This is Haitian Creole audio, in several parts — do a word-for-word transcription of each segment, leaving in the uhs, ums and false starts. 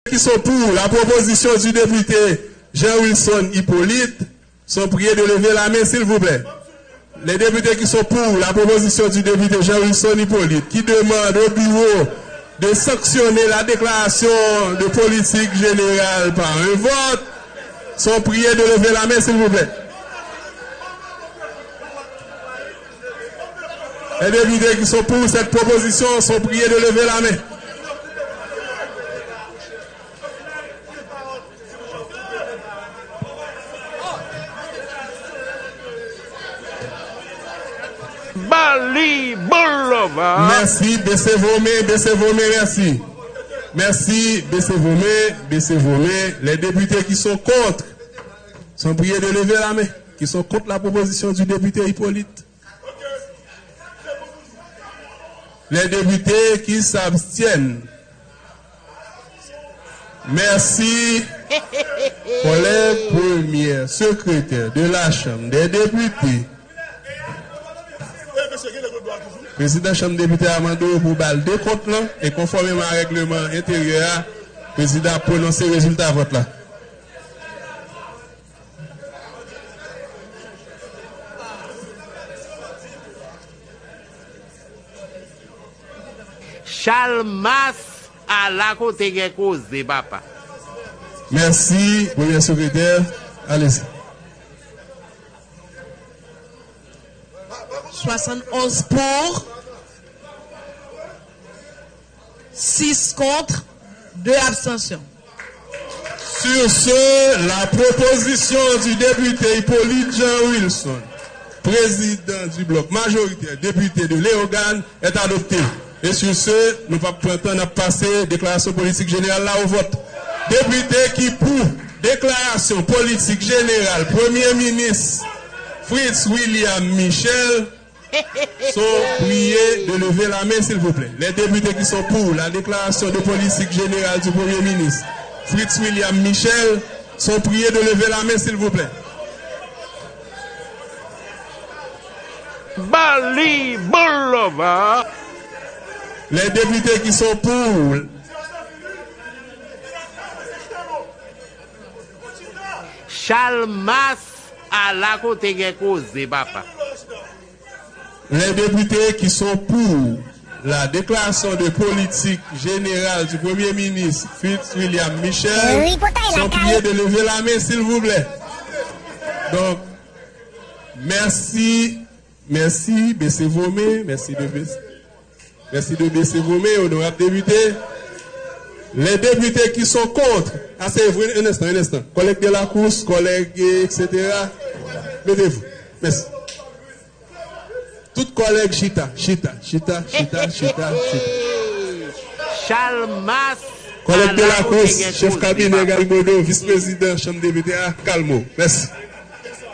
qui sont pour la proposition du député Jean Wilson Hyppolite sont priés de lever la main, s'il vous plaît. Les députés qui sont pour la proposition du député Jean Wilson Hyppolite, qui demande au bureau de sanctionner la déclaration de politique générale par un vote, sont priés de lever la main, s'il vous plaît. Les députés qui sont pour cette proposition sont priés de lever la main. Bali Boulova. Merci, baissez vos mains, baissez vos mains, merci. Merci, baissez vos mains, baissez vos mains. Les députés qui sont contre sont priés de lever la main, qui sont contre la proposition du député Hyppolite. Les députés qui s'abstiennent. Merci, collègue premier secrétaire de la Chambre des députés. Prezidan Chanm Depite a mande w pou w ba l dekont lan e konfòmeman a règleman enteryè a, prezidan ap pwononse rezilta vòt la. Chalmas, ala kote gen koze, papa. Mèsi, Premye Sekretè. Alezi. Swasann onz pou, sis kont, de abstansyon. Sur ce, la proposition du député Hyppolite Jean Wilson, président du bloc majoritaire député de Léogâne, est adoptée. Et sur ce, nou p ap pran tan, n ap pase deklarasyon politik jeneral la au vote. Député qui pour déclaration politique générale, Premier ministre Fritz William Michel, sont priés de lever la main, s'il vous plaît. Les députés qui sont pour la déclaration de politique générale du Premier ministre, Fritz William Michel, sont priés de lever la main, s'il vous plaît. Bali Boulova. Les députés qui sont pour. Chalmas, ala kote gen koze, papa. Les députés qui sont pour la déclaration de politique générale du Premier ministre Fritz William Michel sont priés de lever la main, s'il vous plaît. Donc, merci, merci, baissez vos mains, merci de baisser. Merci de baisser vos mains, honorable député. Les députés qui sont contre, asseyez-vous un instant, un instant. Collègue Delacroix, collègue, et cetera. Mettez-vous. Merci. Tout kòlèg chita, chita, chita, chita, chita, chita. Chalmas. Kòlèg Delacroix, chèf kabinè Gary Bodeau, vis prezidan Chanm Depite a, kalme w. Mèsi.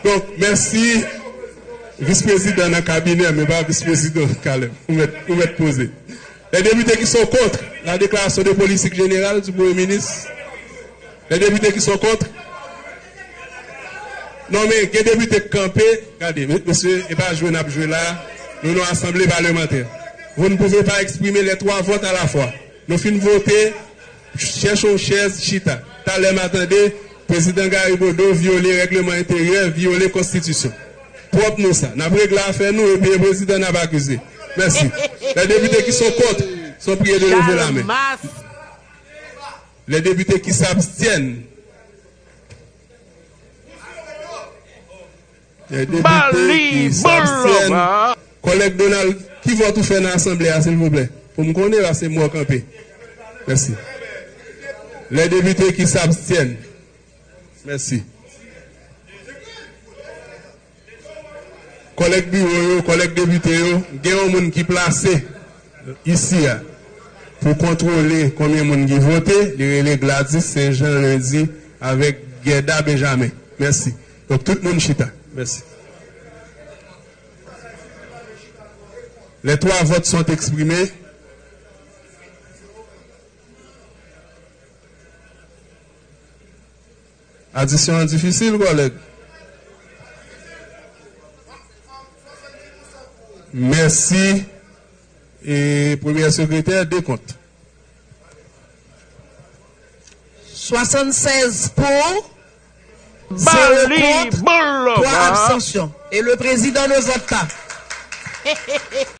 Donk, mèsi vis prezidan nan kabinè, men pa vis prezidan Caleb. Ou mèt, ou mèt poze. Les députés qui sont contre la déclaration de politique générale du Premier ministre, les députés qui sont contre. Non, men gen depite k kanpe, gade, mesye, e pa jwe n ap jwe la, nou nan asanble palemantè. Vous ne pouvez pas exprimer les trois votes à la fois. Nou fin vote, chèche yon chèz, chita. Talè m a tande, prezidan Gary Bodeau vyole règleman enteryè, vyole konstitisyon. Pwòp nou sa. N ap regle afè nou, epi e prezidan n ap akize. Mèsi. Les députés qui sont contre sont priés de lever la main. Les députés qui s'abstiennent. Les députés qui s'abstiennent. Kòlèg Donald, ki vòt ou fè nan asanble a, silvouplè? Pou m konnen, paske m wè w kanpe. Mèsi. Les députés qui s'abstiennent. Mèsi. Kòlèg biwo yo, kòlèg depite yo, gen yon moun ki plase isi a pou kontwole konbyen moun ki vote, li rele Gladys Saint Jean Lundi avèk Guerda Benjamin. Mèsi. Donk, tout moun chita. Mèsi. Les trois votes sont exprimés. Adisyon an difisil, kòlèg. Mèsi. E premyè sekretè, dekont. Swasannsèz pou, zéro kont, twa abstansyon. E le président ne vote pas.